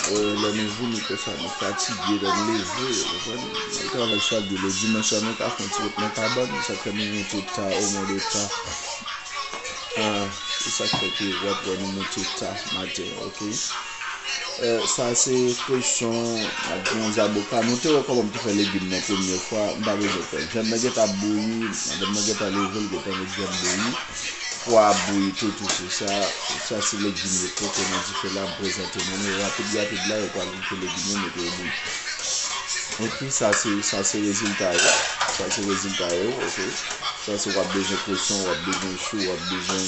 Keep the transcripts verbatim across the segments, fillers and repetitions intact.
Euh, lè nou vini konsa, nou fatige, lè n leve, ou konprann? Nou travay chak jou. Lè dimanch la, nou ka fè yon ti wout nan kabann, sa k fè nou monte ta, o mwen de ta. Ah, se sa k fè ke w ap wè nou monte ta maten, ok? Euh, sa se kweson ak yon zaboka. Nou te wè kòman m te fè legim nan premye fwa, m pa bezwen fè. Vyann nan gentan ap bouyi, madanm nan gentan leve, l gentan met vyann bouyi. Pwa ap bouyi tou, tou se sa. Sa se legim yo kote nan dife la, m prezante nou yo rapid, rapid la, yo pral goute legim yo, mete yo bouyi. Ok, sa se, sa se rezilta yo. Sa se rezilta yo, ok. Sa se w ap bezwen kweson, w ap bezwen chou, w ap bezwen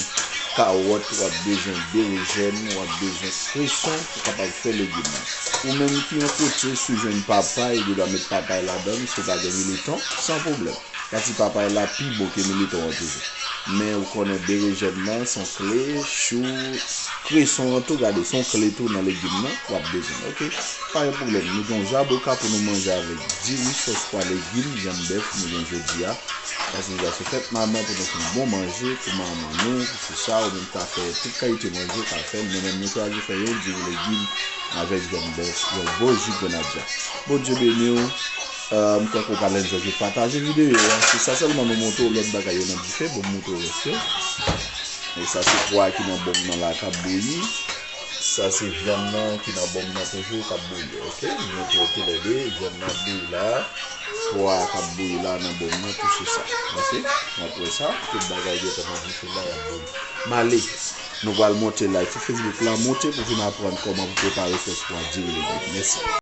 kawòt, w ap bezwen berejèn, w ap bezwen kweson pou kapab fè legim nan. Ou menm ki yon kote, si w jwenn papay, ou dwe met papay ladan l, si w pa gen militon, san pwoblèm. Pati papay la pi bon ke militon an toujou. Men ou konnen berejèn nan, se yon kle, chou, kweson an tou, gade, se yon kle tou nan legim nan, w ap bezwen, ok? Pa gen pwoblèm, nou gen yon zaboka pou nou manje avèk diri, sòs pwa, legim, vyann bèf, nou gen jodi a. Paske nou se fèt manman pou nou fè yon bon manje pou manman nou, pou se sa, ou menm ka fè tout kalite manje, ou ka fè l, men menm nou chwazi fè yon diri legim avèk vyann bèf, yon bon ji grenadya. Bondye beni w. Euh, m kwè ke w pral enjoy pataje videyo a. Se sa sèlman nou montre w, lòt bagay yo nan dife, bon, m montre w rès yo. E sa se pwa ki nan bòm nan la k ap bouyi. Sa se vyann nan ki nan bòm nan toujou k ap bouyi, ok? M montre w toulède, vyann nan ap bouyi la, pwa a k ap bouyi la nan bòm nan, tou se sa. Ok? W ap wè sa, tout bagay gentan nan dife la, y ap bouyi. M ale, nou pral monte live sou Facebook la, monte pou vin aprann kòman pou prepare sòs pwa diri legim. Mèsi.